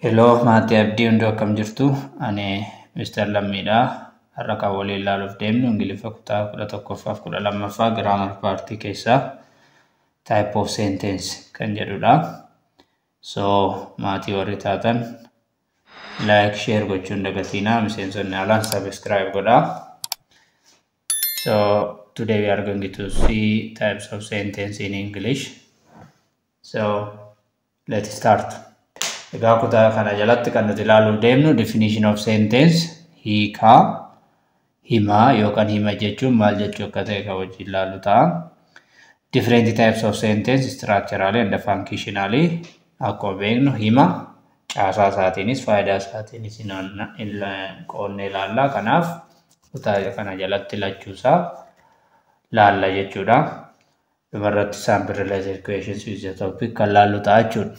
Hello, maatii Abdii hunduu akkam jirtu? Ani Mr. Lammiidha. Har'a kan waliin ilaaluuf deemnu Ingiliffa kutaa 11ffaa fi 12ffaa grammar partii keessaa type of sentence kan jedhudha. So maatii warri taatan like, share gochuun dagatinaa, miseensonni haalaan subscribe godhaa. So today we are going to see types of sentence in English. So let's start. Egaa kutaa kana jalatti kan nuti ilaaluuf deemnu definition of sentence, hiikaa himaa yookaan hima jechuun maal jechuu akka ta'e kan wajjin ilaallu ta'a. Different types of sentence structurally and functionally. Akkuma beeknu hima caasaa isaatiinis faayidaa isaatiinis qoonnee ilaalla. Kanaaf kutaa kana jalatti lachuusaa laalla jechuudha. Dhumarratti sample related questions with the topic kan laallu ta'a jechuudha.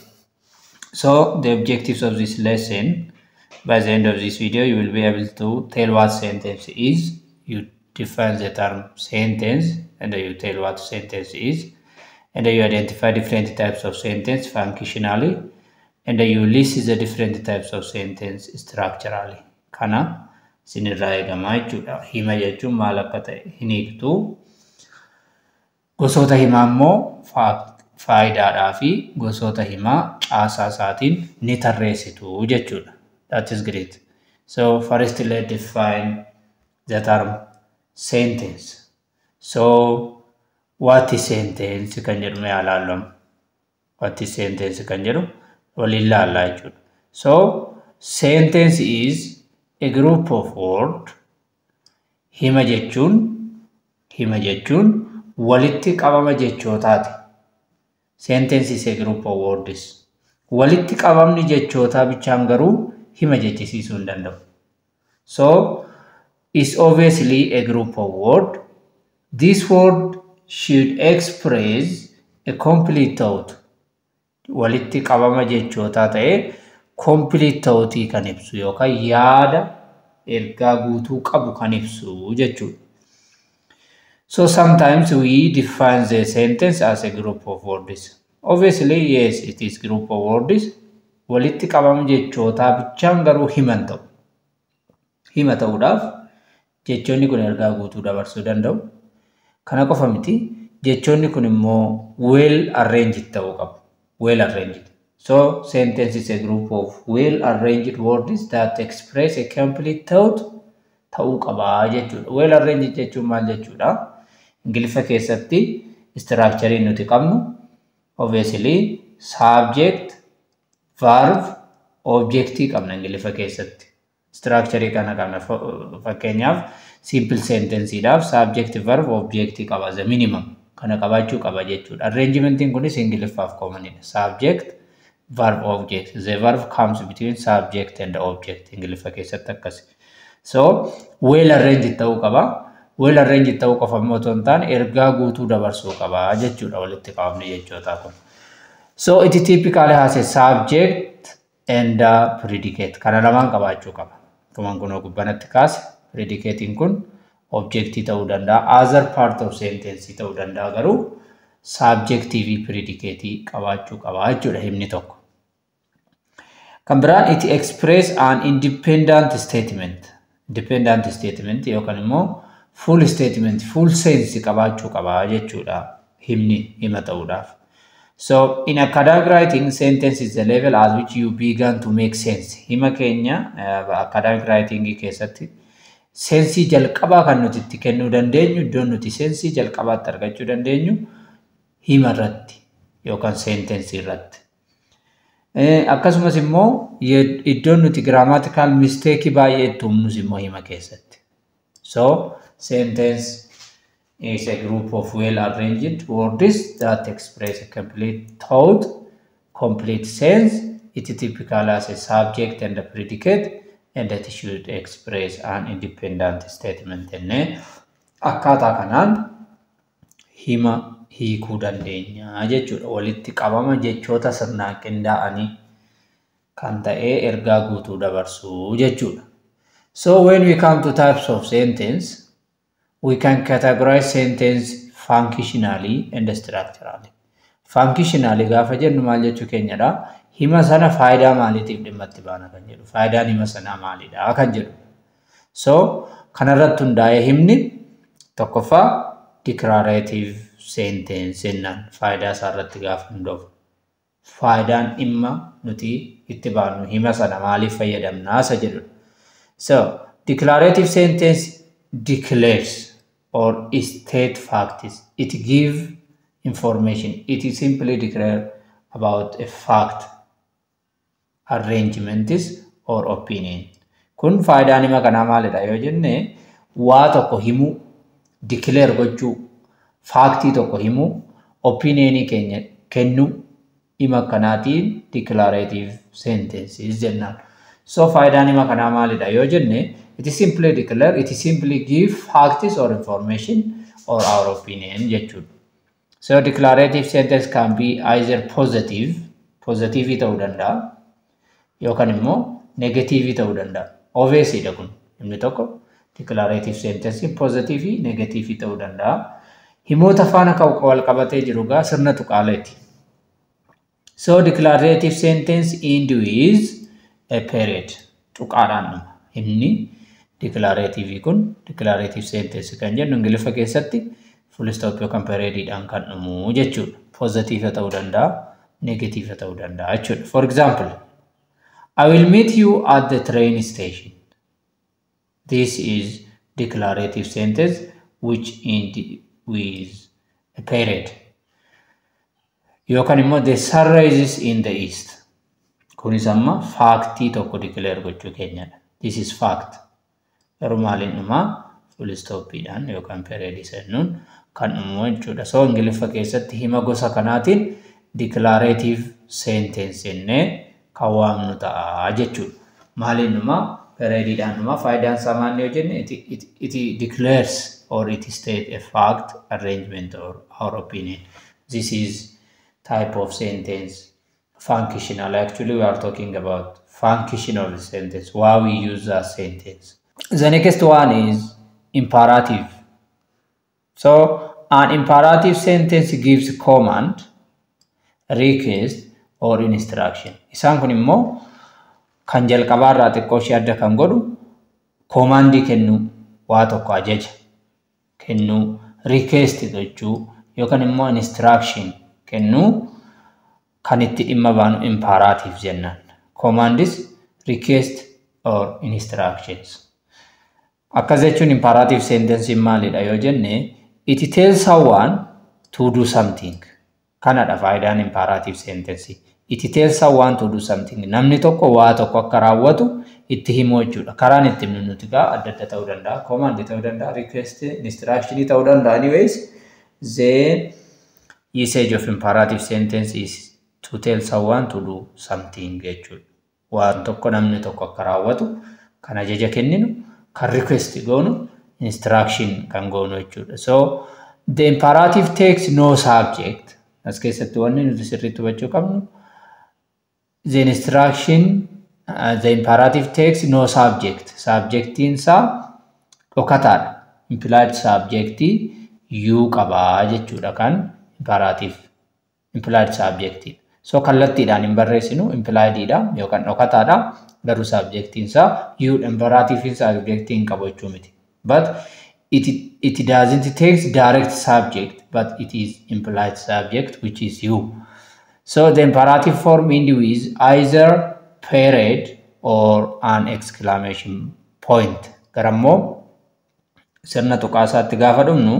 So the objectives of this lesson: by the end of this video you will be able to tell what sentence is. You define the term sentence and you tell what sentence is, and you identify different types of sentence functionally, and you list the different types of sentence structurally. Kana isinirraa eegamaa jechuudha. Hima jechuun maal akka ta'e hin hiiktu. Gosoota himaa immoo faayidaadhaa fi gosoota himaa caasaa isaatiin ni tarreessitu jechuudha. That is great. So first let's define the term sentence. So what is sentence kan jedhu mee ilaallu. What is sentence kan jedhu waliin ilaallaa jechuudha. So sentence is a group of word. Hima jechuun walitti qabama jechootaati. Sentence is a group of words. Walitti qabamni jechootaa bichaan garuu hima jechisiisuu hin danda'u. So is obviously a group of word. This word should express a complete thought. Walitti qabama jechootaa ta'ee complete thought kan ibsu yookaan yaada ergaa guutuu qabu kan ibsu jechuudha. So sometimes we define the sentence as a group of words. Obviously, yes, it is group of words. Walitti qabama jechootaa bichaan garuu hima hin ta'u. Hima ta'uudhaaf jechoonni kun ergaa guutuu dabarsuu danda'u. Kana qofa miti, jechoonni kun immoo well arranged ta'uu qabu. Well arranged. So sentence is a group of well arranged words that express a complete thought ta'uu qabaa jechuudha. Well arranged jechuun maal jechuudha? Ingiliffa keessatti structure nuti qabnu obviously subject, verb, objectii qabna Ingiliffa keessatti. Structure kana qabna. Fakkeenyaaf simple sentenceedhaaf subject, verb, objectii qaba, the minimum. Kana qabaachuu qaba jechuudha. Arrangementiin kunis Ingiliffaaf commonidha. Subject, verb, object. The verb comes between subject and object. Ingiliffa keessatti akkasi. So well arranged ta'uu qaba. Well arranged ta'uu qofa immoo otoo hin taane ergaa guutuu dabarsuu qaba jechuudha walitti qabamni jechootaa kun. So it typically has a subject and a predicate. Kana lamaan qabaachuu qaba. Akkuma kunoo gubbanatti kaase, predicatein kun objectii ta'uu danda'a. Other part of sentence ta'uu danda'a, garuu subjectii fi predicateii qabaachuu qaba jechuudha himni tokko. Kan biraan it express an independent statement. Independent statement yookaan immoo full statement, full sense qabaachuu qaba jechuudha himni hima ta'uudhaaf. So in academic writing, sentence is the level at which you begin to make sense. Hima keenya academic writing keessatti senseii jalqabaa kan nuti itti kennuu dandeenyu, iddoon nuti senseii jalqabaatti argachuu dandeenyu hima irratti yookaan sentenceii irratti. Akkasumas immoo iddoon nuti grammatical mistake baay'ee itti uumnus immoo hima keessatti. So sentence is a group of well arranged words that express a complete thought, complete sense. It typically has a subject and a predicate, and that should express an independent statement jennee akkaataa kanaan hima hiikuu dandeenya jechuudha. Walitti qabama jechoota sirnaan qindaa'anii kan ta'e ergaa guutuu dabarsuu jechuudha. So when we come to types of sentence, we can categorize sentence functionally and structurally. Functionally gaafa jennu maal jechuu keenyadha? Hima sana faayidaa maaliitiif dhimma itti baana kan jedhu. Faayidaan hima sanaa maalidha kan jedhu. So kanarratti hundaa'ee himni tokkoffaa declarative sentence jennaan faayidaa isaa irratti gaafa hundoofnu. Faayidaan dhimma nuti itti baanu hima sana maaliif fayyadamnaa isa jedhudha. So declarative sentence declares or state facts. It give information. It is simply declare about a fact, arrangements or opinion. Kun faayidaan hima kanaa maalidha yoo jenne waa tokko himuu, declare gochuu, factii tokko himuu, opinionii keenya kennuu hima akkanaatiin declarative sentences jennaan. So faayidaan hima kanaa maalidha yoo jenne it is simply declare, it is simply give facts or information or our opinion jechuudha. So declarative sentence can be either positive, positive ta'uu danda'a yookaan immoo negative ta'uu danda'a. Obviously dha kun himni tokko declarative sentence positive fi negative ta'uu danda'a. Himoota faana kan wal qabatee jiru gaa sirna tuqaaleeti. So declarative sentence end with a period. Tuqaadhaan dhuma. Himni declarative kun declarative sentence kan jennu Ingiliffa keessatti full stop yookaan periodiidhaan kan dhumu jechuudha. Positive ta'uu danda'a, negative ta'uu danda'a jechuudha. For example, I will meet you at the train station. This is declarative sentence which end with a period. Yookaan immoo the sun rises in the east. Kunis amma factii tokko declare gochuu keenyadha. This is fact. Garuu maaliin dhumaa? Full stoppiidhaan yookaan periodii jennuun kan dhumu jechuudha. So Ingiliffa keessatti hima gosa kanaatiin declarative sentence jennee kan waamnu ta'a jechuudha. Maaliin dhumaa? Periodiidhaan dhumaa. Faayidaan isaa maal yoo jenne it declares or it state a fact, arrangement or our opinion. This is type of sentence functional. Actually, we are talking about function of the sentence, why we use that sentence. The next one is imperative. So an imperative sentence gives command, request or instruction. Isaan kun immoo kan jalqabaa irraa xiqqoo ishee adda kan godhu commandii kennuu, waa tokko ajaja kennuu, request gochuu yookaan immoo instruction kennuu kan itti dhimma baanu imperative jennaan. Commands, request or instructions. Akkas jechuun imperative sentence maalidha yoo jenne it tells someone to do something. Kanadha faayidaan imperative sentence. It tells someone to do something. Namni tokko waa tokko akka raawwatu itti himuu jechuudha. Karaan itti himnu nuti gaa adda adda ta'uu danda'a. Command ta'uu danda'a, request, instruction ta'uu danda'a. Anyways, the usage of imperative sentence is to tell someone to do something jechuudha. Waan tokko namni tokko akka raawwatu kan ajaja kenninu, kan request goonu, instruction kan goonu jechuudha. So the imperative takes no subject. As keessatti wanni nuti sirriitti hubachuu qabnu the instruction the imperative takes no subject. Subjectiin isaa dhokataadha. Implied subject you qabaa jechuudha kan imperative implied subject. So kallattiidhaan hin barreessinu impliedidha yookaan dhokataadha. Garuu subjectiin isaa you imperative subjectii hin qabu jechuu miti. But it doesn't take direct subject, but it is implied subject, which is you. So the imperative form end with either period or an exclamation point. Garammoo sirna tuqaasaatti gaafa dhumnu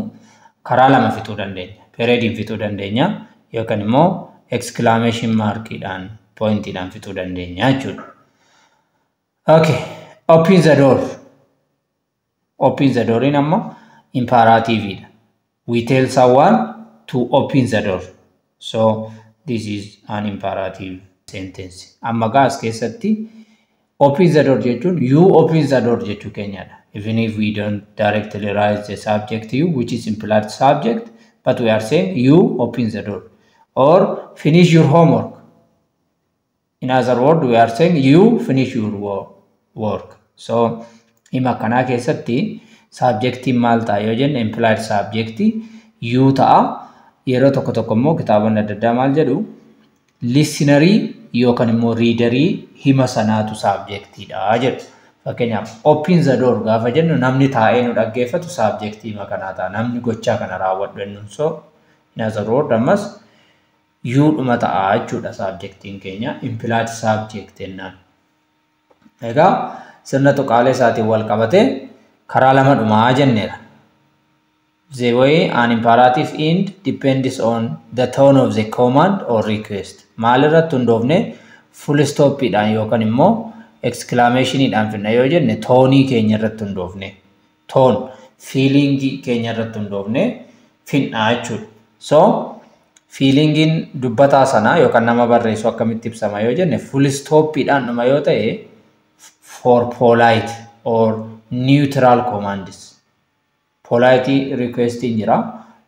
karaa lama fixuu dandeenya. Periodiin fixuu dandeenya yookaan immoo exclamation markiidhaan pointiidhaan fixuu dandeenya jechuudha. Okay, open the door. Open the door ammoo imperativeidha. We tell someone to open the door. So this is an imperative sentence. Amma gaa as keessatti open the door jechuun you open the door jechuu keenyadha. Even if we don't directly write the subject you, which is implied subject, but we are saying you open the door. Or finish your homework. In other words, we are saying you finish your work. So hima kanaa keessatti subjectiin maal ta'a yoo jenne implied subject you ta'a. Yeroo tokko tokko immoo kitaabonni adda addaa maal jedhu listenerii yookaan immoo readerii hima sanaatu subjectiidha jedhu. Fakkeenyaaf, "Open the door" gaafa jennu, namni taa'ee nu dhaggeeffatu subjectii hima kanaa ta'a. Namni gochaa kana raawwadhu jennuun. So in other word, ammas youdhuma ta'a jechuudha subjectiin keenya, implied subject jennaan. Egaa sirna tuqaalee isaatiin wal qabatee karaa lama dhumaa jenneera. The way an imperative end depends on the tone of the command or request. Maal irratti hundoofne full stoppiidhaan yookaan immoo exclamationiidhaan finna yoo jenne, toneii keenya irratti hundoofne, tone feelingii keenya irratti hundoofne finnaa jechuudha. So feelingiin dubbataa sanaa yookaan nama barreessu akkamitti ibsama yoo jenne, full stoppiidhaan dhuma yoo ta'e, for polite or neutral commands. Polite requestiin jira,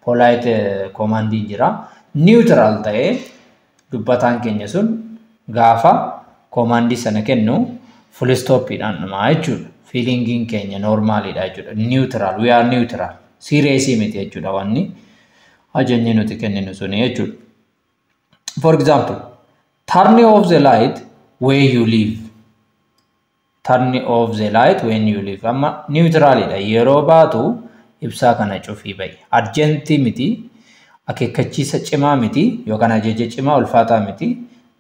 polite commandiin jira. Neutral ta'ee dubbataan keenya sun gaafa commandii sana kennu full stoppiidhaan dhumaa jechuudha. Feelingiin keenya normaliidha jechuudha. Neutral, we are neutral. Serious miti jechuudha wanni ajajni nuti kenninu suni jechuudha. For example, "Turn off the light when you leave." "Turn off the light when you leave." Amma neutralidha. Yeroo baatu ibsaa kana cufii ba'i. Urgentii miti, akeekkachiisa cimaa miti yookaan ajaja cimaa ulfaataa miti.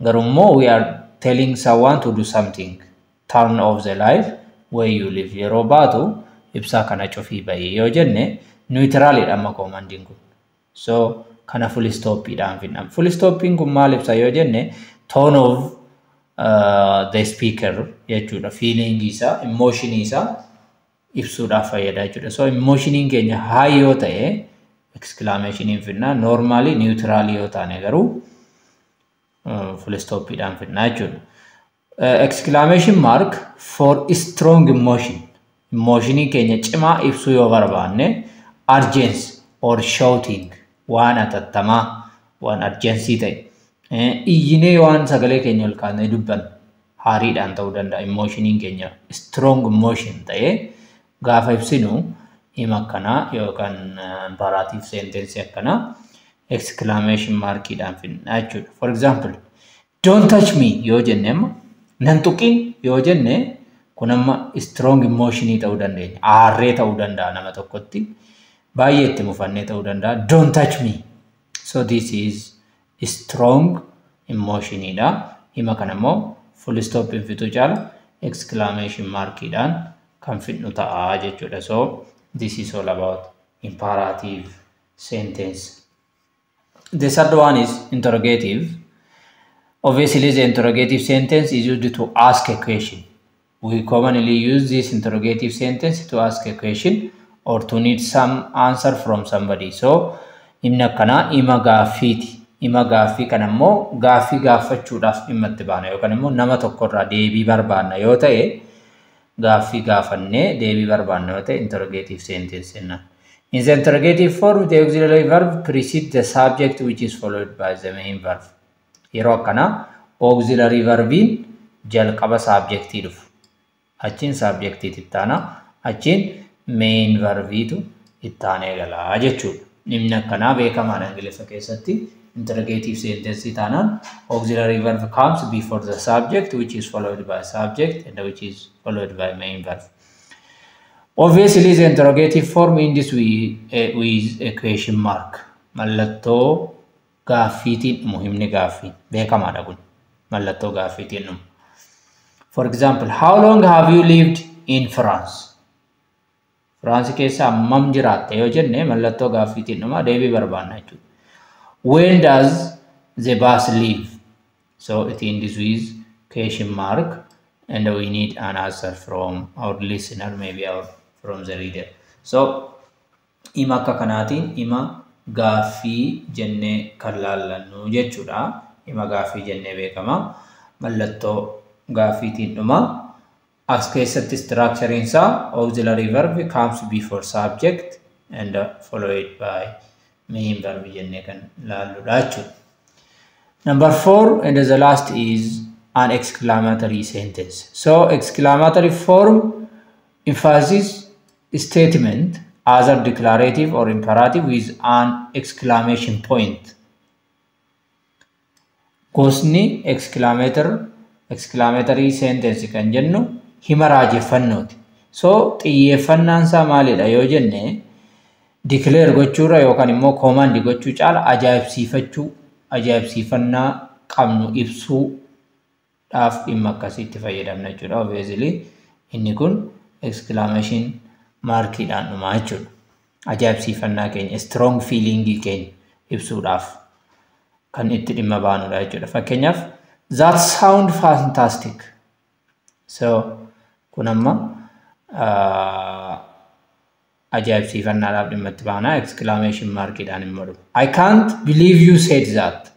Garuu immoo we are telling someone to do something. "Turn off the light when you leave." Yeroo baatu ibsaa kana cufii ba'i yoo jenne, neutralidha amma commandiin kun. So kana full stoppiidhaan finna. Full stoppiin kun maal ibsa yoo jenne, tone of the speaker jechuudha. Feeling isaa, emotion isaa ibsuudhaaf fayyada jechuudha. So emotioniin keenya high yoo ta'e exclamationiin finna. Normally neutral yoo taane garuu full stoppiidhaan finna jechuudha. Exclamation mark for strong emotion. Emotionii keenya cimaa ibsuu yoo barbaanne, urgency or shouting, waan atattamaa, waan urgency ta'e, iyyinee waan sagalee keenya ol kaasnee dubbannu haariidhaan ta'uu danda'a. Emotioniin keenya strong emotion ta'ee gaafa ibsinu, hima akkanaa yookaan imperative sentence akkanaa exclamation markiidhaan finna jechuudha. For example, "Don't touch me" yoo jenne, amma "nan tuqin" yoo jenne, kun amma strong emotionii ta'uu dandeenya. Aarree ta'uu danda'a nama tokkotti. Baay'ee itti mufannee ta'uu danda'a. "Don't touch me." So this is strong emotioniidha. Hima kana immoo full stop hin fixuu caala exclamation markiidhaan kan fidnu ta'a jechuudha. So this is all about imperative sentence. The third one is interrogative. Obviously, the interrogative sentence is used to ask a question. We commonly use this interrogative sentence to ask a question or to need some answer from somebody. So, himni akkanaa hima gaaffiiti. Hima gaaffii kana immoo gaaffii gaafachuudhaaf dhimma itti baana yookaan immoo nama tokkorraa deebii barbaanna yoo ta'e, gaaffii gaafannee deebii barbaanna yoo ta'e, interrogative sentence jennaan. In the interrogative form, the auxiliary verb precedes the subject, which is followed by the main verb. Yeroo akkanaa auxiliary verbiin jalqaba subjectii dhufu. Achiin subjectiitti itti aana. Achiin main verbiitu itti aanee galaa jechuudha. Himni akkanaa beekamaadha Ingiliffa keessatti. Interrogative sentence taanaan auxiliary verb comes before the subject, which is followed by subject and which is followed by main verb. Obviously, the interrogative form ends with a question mark. Mallattoo gaaffiitiin dhumu himni gaaffii beekamaadha kun. Mallattoo gaaffiitiin dhumu. For example, "How long have you lived in France?" France keessa hammam jiraatte yoo jenne, mallattoo gaaffiitiin dhuma, deebii barbaanna jechuudha. "When does the bus leave?" So it ends with question mark and we need an answer from our listener, maybe from the reader. So hima akka kanaatiin hima gaaffii jennee kan laallannu jechuudha. Hima gaaffii jennee beekama. Mallattoo gaaffiitiin dhuma. As keessatti structurein isaa auxiliary verb comes before subject and followed by main verb jennee kan laalludha jechuudha. Number four and the last is an exclamatory sentence. So exclamatory form emphasis statement, either declarative or imperative, with an exclamation point. Gosni exclamatory sentence kan jennu hima raajeffannooti. So xiyyeeffannaan isaa maalidha yoo jenne, declare gochuurra yookaan immoo command gochuu caala ajaa'ibsiifachuu, ajaa'ibsiifannaa qabnu ibsuudhaaf dhimma akkasiitti fayyadamna jechuudha. Obviously inni kun exclamation markiidhaan dhumaa jechuudha. Ajaa'ibsiifannaa keenya, strong feelingii keenya ibsuudhaaf kan itti dhimma baanudha jechuudha. Fakkeenyaaf, "That sound fantastic." So kun amma ajaa'ibsiifannaadhaaf dhimma itti baana, exclamation markiidhaan immoo dhuma. "I can't believe you said that."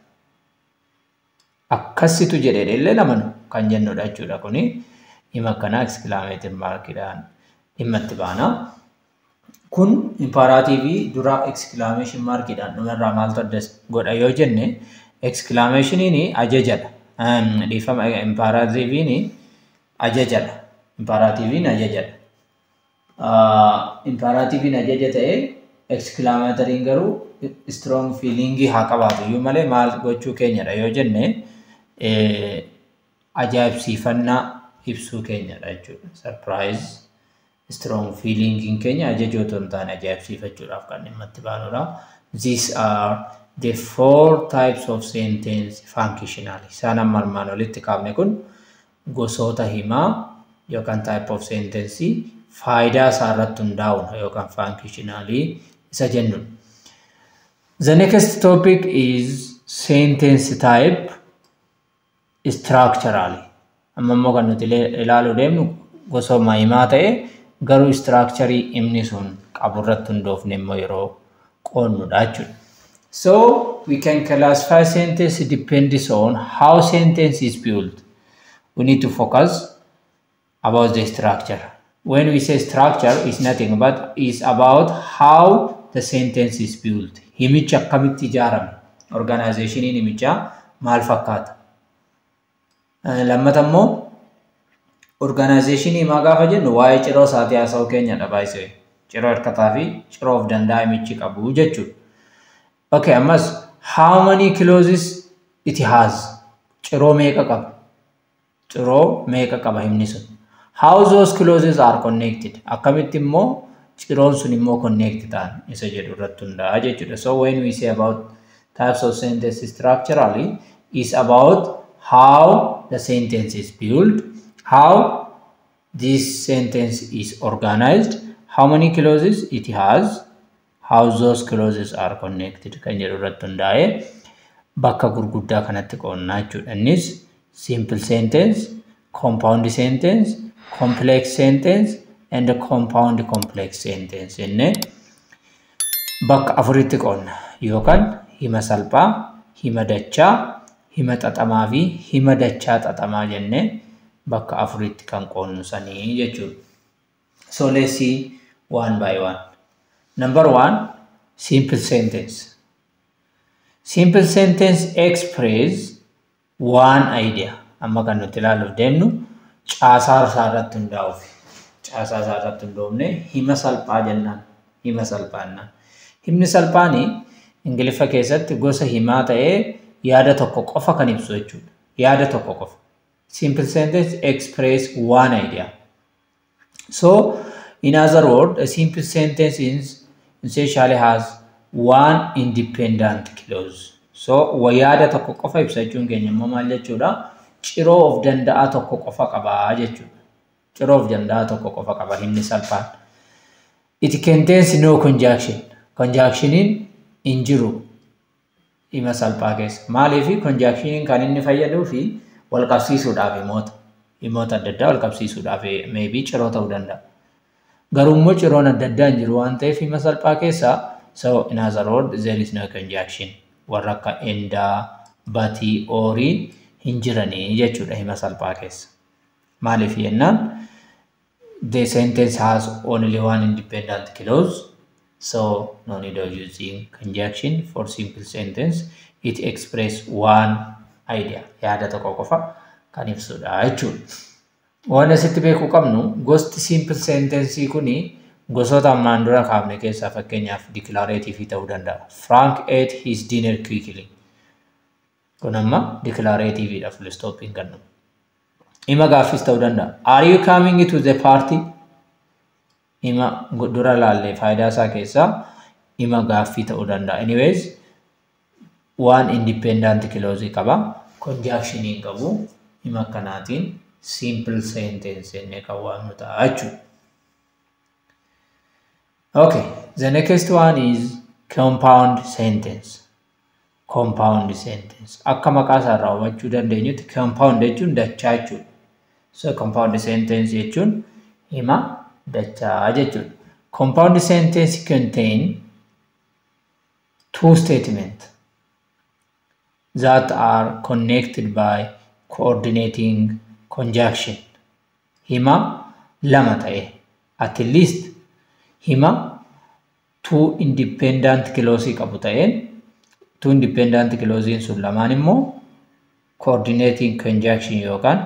Akkasitu jedhee illee lamanu kan jennudha jechuudha kuni hima akkanaa exclamation markiidhaan dhimma itti baana. Kun imperative dura exclamation markiidhaan dhumarraa maaltu adda godha yoo jenne, exclamationiin ajajadha. Dhiifama, imperativiin ajajadha. Imperativiin ajajadha. Imperativiin ajaja ta'ee, exclamatoryiin garuu strong feelingii haa qabaatu iyyuu malee maal gochuu keenyadha yoo jenne, ajaa'ibsiifannaa ibsuu keenyadha jechuudha. Surprise, strong feelingiin keenya ajajoo otoo hin taane ajaa'ibsiifachuudhaaf kan dhimma itti baanudha. These are the four types of sentence functionally. Isaan amma armaan olitti kaafne kun gosoota himaa yookaan type of sentence faayidaa isaa irratti hundaa'uun yookaan functionally isa jennudha. The next topic is sentence type structurally. Amma immoo kan nuti ilaaluu deemnu gosooma himaa ta'e garuu structurii himni sun qabu irratti hundoofne immoo yeroo qoonnudha jechuudha. So we can classify sentence depends on how sentence is built. We need to focus about the structure. When we say structure, is nothing but is about how the sentence is built. Himichi akkamitti ijaarame? Organizationiin himichaa maal fakkaata? Lammata immoo organizationii himaa gaafa jennu waa'ee ciroo isaatii haasa'uu keenyadha baay'isee. Ciroo hirkataa fi ciroo of danda'a himichi qabu jechuudha. Okay, ammas how many clauses it has? Ciroo meeqa qaba? Ciroo meeqa qaba himni sun? How those clauses are connected? Akkamitti immoo ciroon sun immoo connect ta'an isa jedhu irratti hundaa'a jechuudha. So when we say about types of sentence structurally, is about how the sentence is built, how this sentence is organized, how many clauses it has, how those clauses are connected kan jedhu irratti hundaa'ee bakka gurguddaa kanatti qoonnaa jechuudha. Innis simple sentence, compound sentence, complex sentence and compound complex sentence jennee bakka afuritti qoonna yookaan hima salphaa, hima dachaa, hima xaxamaa fi hima dachaa xaxamaa jennee bakka afuritti kan qoonnu sanii jechuudha. So let's see one by one. Number one, simple sentence. Simple sentence express one idea. Amma kan nuti ilaaluuf deemnu caasaa isaa irratti hundaa'uuf. Caasaa isaa irratti hundoofne hima salphaa jennaan. Hima salphaa jennaan. Himni salphaani Ingiliffa keessatti gosa himaa ta'ee yaada tokko qofa kan ibsu jechuudha. Yaada tokko qofa. Simple sentence express one idea. So, in other words, a simple sentence is essentially has one independent clause. So, yaada tokko qofa ibsa jechuun keenya immoo maal jechuudha? Ciroo of danda'aa tokko qofa qabaa jechuudha. Ciroo of danda'aa tokko qofa qaba himni salphaan. It contains no conjunction. Conjunctioniin hin jiru hima salphaa keessa. Maaliif? Conjunctioniin kan inni fayyaduu fi wal qabsiisuudhaaf himoota. Himoota adda addaa wal qabsiisuudhaaf maybe ciroo ta'uu danda'a. Garuu immoo ciroon adda addaa hin jiru waan ta'eef hima salphaa keessa, so in other words, there is no conjunction. Warra akka and, but, or hin jiranii jechuudha hima salphaa keessa. Maaliif jennaan, the sentence has only one independent clause, so no need of using conjunction for simple sentence. It express one idea. Yaada tokko qofa kan ibsudha jechuudha. Waan asitti beekuu qabnu, gosti simple sentence kuni gosoota ammaan dura kaafne keessaa fakkeenyaaf declarative ta'uu danda'a. "Frank ate his dinner quickly." Kun amma declarativeidha, full stoppiin kan dhumu. Hima gaaffis ta'uu danda'a. "Are you coming to the party?" Hima dura laallee faayidaa isaa keessaa hima gaaffii ta'uu danda'a. Anyways, waan independent clause qaba. Conjunction hin qabu. Hima akkanaatiin simple sentence jennee kan waamnu ta'a jechuudha. Okay, the next one is compound sentence. Compound sentence. Akka maqaa isaarraa hubachuu dandeenyutti, compound jechuun dachaa jechuudha. So compound sentence jechuun hima dachaa jechuudha. Compound sentence contain two statements that are connected by coordinating conjunction. Hima lama ta'e, at least hima two independent clause qabu ta'een, two independent clause sun lamaan immoo coordinating conjunction yookaan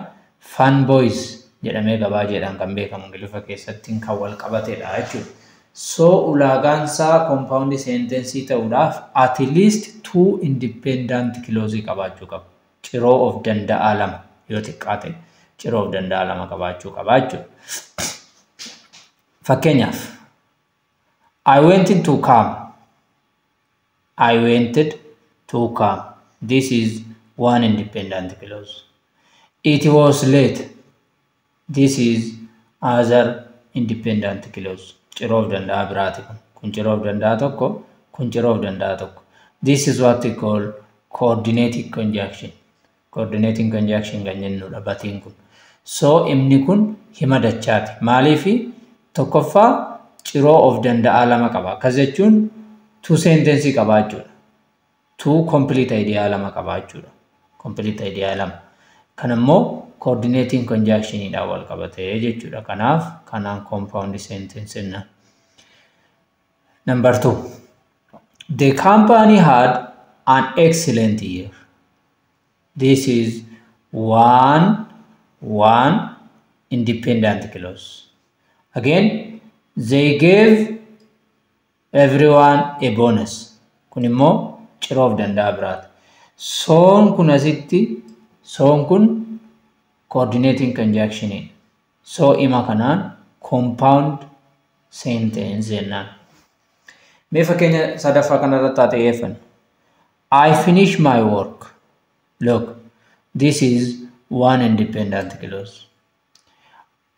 fanboys jedhamee gabaajeedhaan kan beekamu Ingiliffa keessatti kan wal qabatedha jechuudha. So ulaagaan isaa compound sentence ta'uudhaaf at least two independent clause qabaachuu qaba. Ciroo of danda'aa lama, yoo xiqqaate ciroo of danda'aa lama qabaachuu qaba jechuudha. Fakkeenyaaf, "I wanted to come." "I wanted to come." This is one independent clause. "It was late." This is other independent clause. Ciroo of danda'aa biraati kun. Kun ciroo of danda'aa tokko, kun ciroo of danda'aa tokko. This is what we call coordinating conjunction. Coordinating conjunction kan jennudha batiin kun. So himni kun hima dachaati. Maaliifi? Tokkoffaa, ciroo of danda'aa lama qaba. Akkas jechuun two sentence qaba jechuudha. Two complete idea lama qaba jechuudha. Complete idea lama. Kan immoo coordinating conjunctionidhaan wal qabatee jechuudha. Kanaaf kanaan compound sentence jenna. Number two. "The company had an excellent year." This is one independent clause. Again, "They gave everyone a bonus." Kun immoo ciroo of danda'a biraati. Soon kun asitti, soon kun coordinating conjunction. So hima kanaan compound sentence jennaan. Mee fakkeenya sadaffaa kanarratti haa xiyyeeffannu. "I finish my work." Look, this is one independent clause.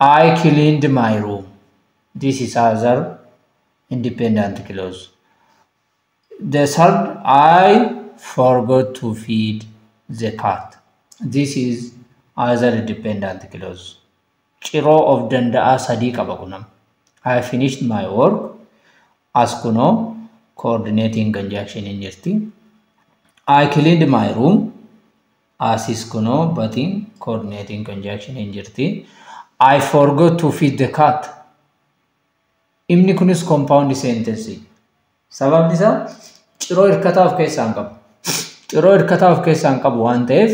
"I cleaned my room." This is other independent clause. The third, "I forgot to feed the cat." This is other independent clause. Ciroo of danda'aa sadii qaba kunam. "I finished my work." As kunoo coordinating conjunction hin jirti. "I cleaned my room." Asis kunoo batiin coordinating conjunction hin jirti. "I forgot to feed the cat." Inni kunis compound sentence. Sababni isaa ciroo hirkataa of keessaa hin qabu. Ciroo hirkataa of keessaa hin qabu waan ta'eef,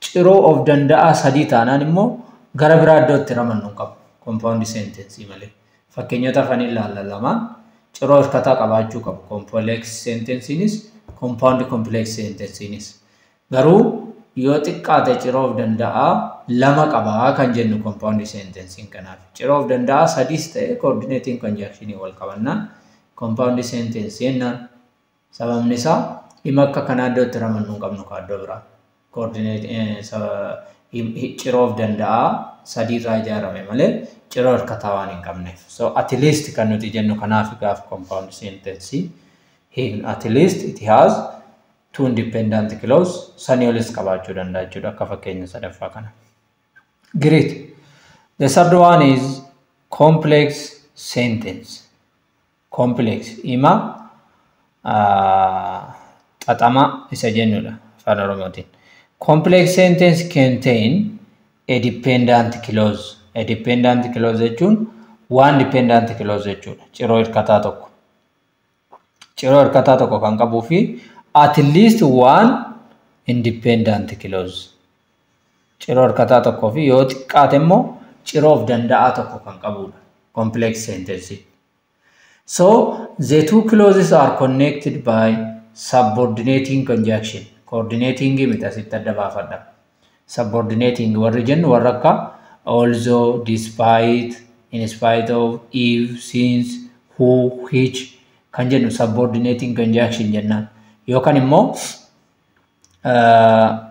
ciroo of danda'aa sadii taanaan immoo gara biraa iddoo itti ramannu hin qabu. Compound sentence malee. Fakkeenyota afaan ilaalla lamaan ciroo hirkataa qabaachuu qabu. Complex sentenceinis, compound complex sentenceinis. Garuu yoo xiqqaate ciroo of danda'aa lama qabaa kan jennu compound sentenceiin kanaaf. Ciroo of danda'aa sadiis ta'e, coordinating conjunction wal qabannaan compound sentence jennaan. Sababni isaa hima akka kanaa iddoo itti ramannu hin qabnu iddoo biraa. Coordinate ciroo of danda'aa sadiirraa ijaarame malee ciroo hirkataa waan hin qabneef. So at least kan nuti jennu kanaaf gaafa compound sentence hiiknu, at least it has two independent clause, sanii olis qabaachuu danda'a jechuudha akka fakkeenya sadaffaa kana. Great. The third one is complex sentence. Complex hima xaxama isa jennudha afaan Oromootiin. Complex sentence contain a dependent clause. A dependent clause jechuun one dependent clause jechuudha. Ciroo hirkataa tokko. Ciroo hirkataa tokko kan qabuu fi at least one independent clause. Ciroo hirkataa tokkoo fi yoo xiqqaate immoo ciroo of danda'aa tokko kan qabudha. Complex sentence. So the two clauses are connected by subordinating conjunction. Coordinating miti asitti adda baafadha. Subordinating warri jennu warra akka although, despite, in spite of, if, since, who, which kan jennu subordinating conjunction jennaan. Yookaan immoo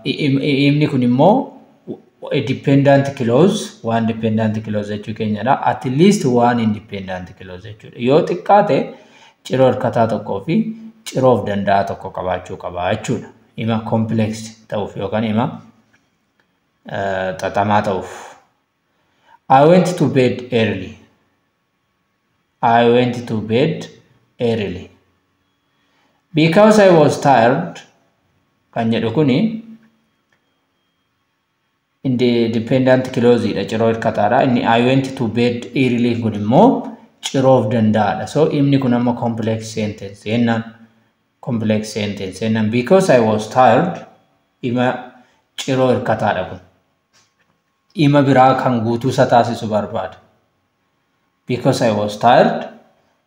himni kun immoo a dependent clause, one dependent clause jechuu keenyadha. At least one independent clause jechuudha. Yoo xiqqaate ciroo hirkataa tokkoo fi ciroo of danda'aa tokko qabaachuu qaba jechuudha. Hima complex ta'uuf yookaan hima xaxamaa ta'uuf. I went to bed early. I went to bed early. Because I was tired kan jedhu kuni independent clause dha, ciroo hirkataadha. Inni I went to bed early kun immoo ciroo of danda'aadha. So himni kun amma complex sentence jennaan. Complex sentence jennaan. Because I was tired hima ciroo hirkataadha kun. Hima biraa kan guutuu isa taasisu barbaada. Because I was tired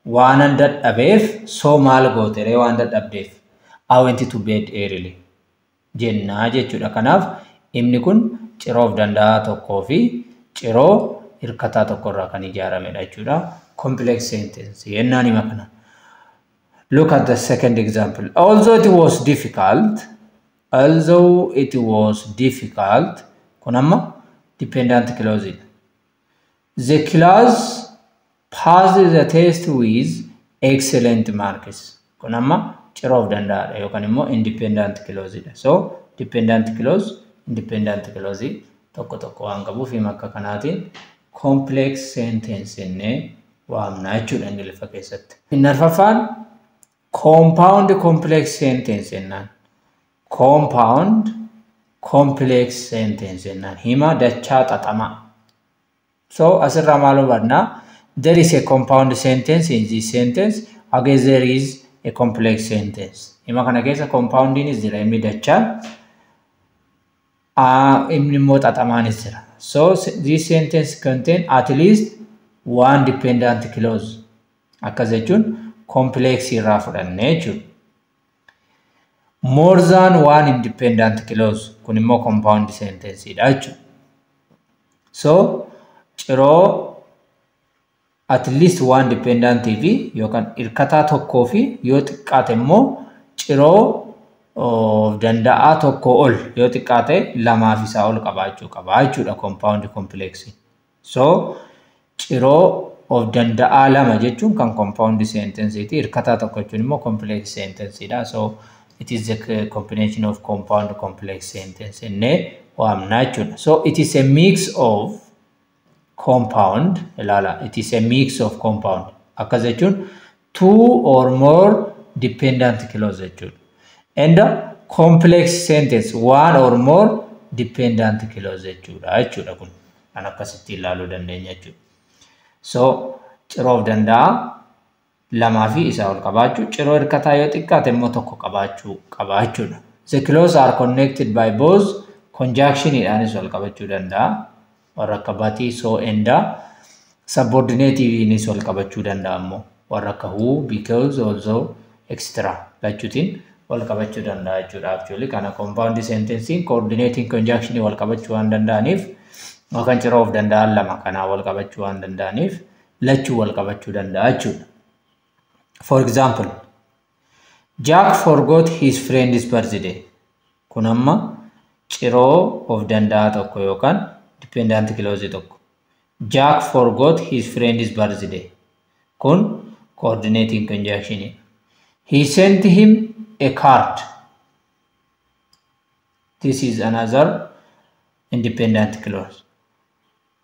waanan dadhabeef, so maal goote ree waan dadhabdeef? I went to bed early jennaa jechuudha. Kanaaf himni kun ciroo of danda'aa tokkoo fi ciroo hirkataa tokko irraa kan ijaaramedha jechuudha. Complex sentence jennaan hima kana. Look at the second example. Although it was difficult, although it was difficult, kun amma dependent clause. The class passed the test with excellent marks. Kun amma ciroo of danda'aadha yookaan immoo independent clause dha. So dependent clause, independent clause tokko tokko waan qabuuf hima akka kanaatiin complex sentence jennee waamna jechuudha Ingiliffa keessatti. Inni arfaffaan compound complex sentence jennaan. Compound complex sentence jennaan. Hima dachaa xaxamaa. So asirraa maal hubannaa? There is a compound sentence in this sentence. Again, there is a complex sentence. Hima kana keessa compoundiinis jira, himni dachaan. Himni immoo xaxamaanis jira. So this sentence contain at least one dependent clause. Akkas jechuun complex irraa fudhannee jechuudha. More than one independent clause, kun immoo compound sentence dha jechuudha. So ciroo at least one dependent fi yookaan hirkataa tokkoo fi yoo xiqqaate immoo ciroo of danda'aa tokko ol, yoo xiqqaate lamaaf isaa ol qabaachuu qaba jechuudha compound complex. So ciroo of danda'aa lama jechuun kan compound sentence ti. Hirkataa tokko jechuun immoo complex sentence dha. So it is the combination of compound complex sentence jennee waamna jechuudha. So it is a mix of compound, ilaala, it is a mix of compound. Akkas jechuun two or more dependent clause jechuudha. And complex sentence, one or more dependent clause jechuudha kun. Kan akkasitti ilaaluu dandeenya jechuudha. So ciroo of danda'aa lamaa fi isaa ol qabaachuu, ciroo hirkataa yoo xiqqaate immoo tokko qabaachuu qaba jechuudha. The clause are connected by both conjunctionidhaanis wal qabachuu danda'a. Warra akka but, so, and. Subordinativenis wal qabachuu danda'a immoo warra akka who, because, although, etc. Lachuutiin wal qabachuu danda'a jechuudha. Actually kana compound sentencing coordinating conjunction wal qabachuu waan danda'aniif yookaan ciroo of danda'an lama kanaa wal qabachuu waan danda'aniif lachuu wal qabachuu danda'a jechuudha. For example, Jack forgot his friend's birthday. Kun amma ciroo of danda'aa tokko yookaan dependent clause tokko. Jack forgot his friend's birthday. Kun coordinating conjunction. He sent him a card. This is another independent clause.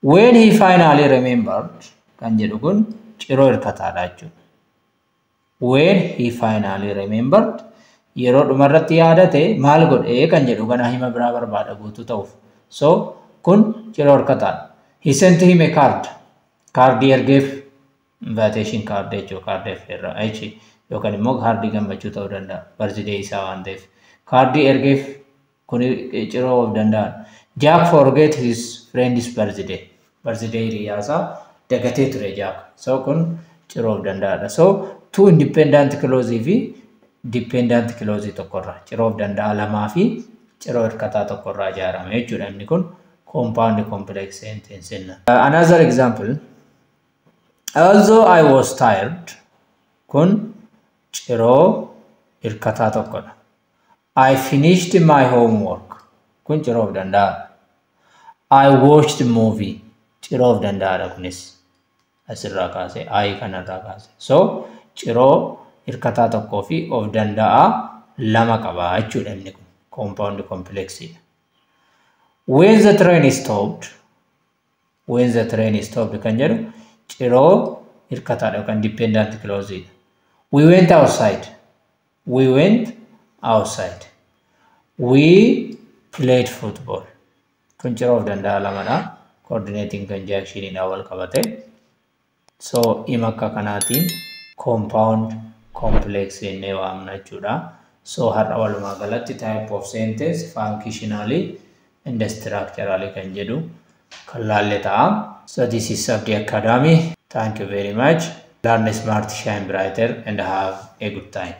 When he finally remembered kan jedhu kun ciroo hirkataadha jechuudha. When he finally remembered, yeroo dhumarratti yaadate maal godhee kan jedhu kana hima biraa barbaada guutuu ta'uuf. So kun ciroo hirkataadha. He sent him a card. Kaardii ergeef, invitation card jechuudha, kaardii affeerraa jechi yookaan immoo kaardii gammachuu ta'uu danda'a, birthday isaa waan ta'eef. Kaardii ergeef, kun ciroo of danda'aadha. Jack forget his friend's birthday. Birthday hiriyaasaa dagatee ture Jack. So kun ciroo of danda'aadha. So two independent clause fi dependent clause tokkorraa, ciroo of danda'a lamaa fi ciroo hirkataa tokkorraa ijaarame jechuudha. Inni kun compound complex sentence jenna. Another example, although I was tired, kun ciroo hirkataa tokkodha. I finished my homework, kun ciroo of danda'aadha. I watched movie, ciroo of danda'aadha kunis asirraa kaase, I kanarraa kaase. So ciroo hirkataa tokkoo fi of danda'aa lama qaba jechuudha inni kun compound complexidha. When the train stopped, when the train stopped kan jedhu ciroo hirkataadha yookaan dependent clauseidha. We went outside. We went outside. We played football. Kun ciroo of danda'a lamadha. Coordinating conjunctionidhaan wal qabate. So hima akka kanaatiin compound complex jennee waamna jechuudha. So har'a walumaa galatti type of sentence functionally and structurally kan jedhu kan laalle ta'a. So this is Abdi Academy. Thank you very much. Learn smart, shine brighter and have a good time.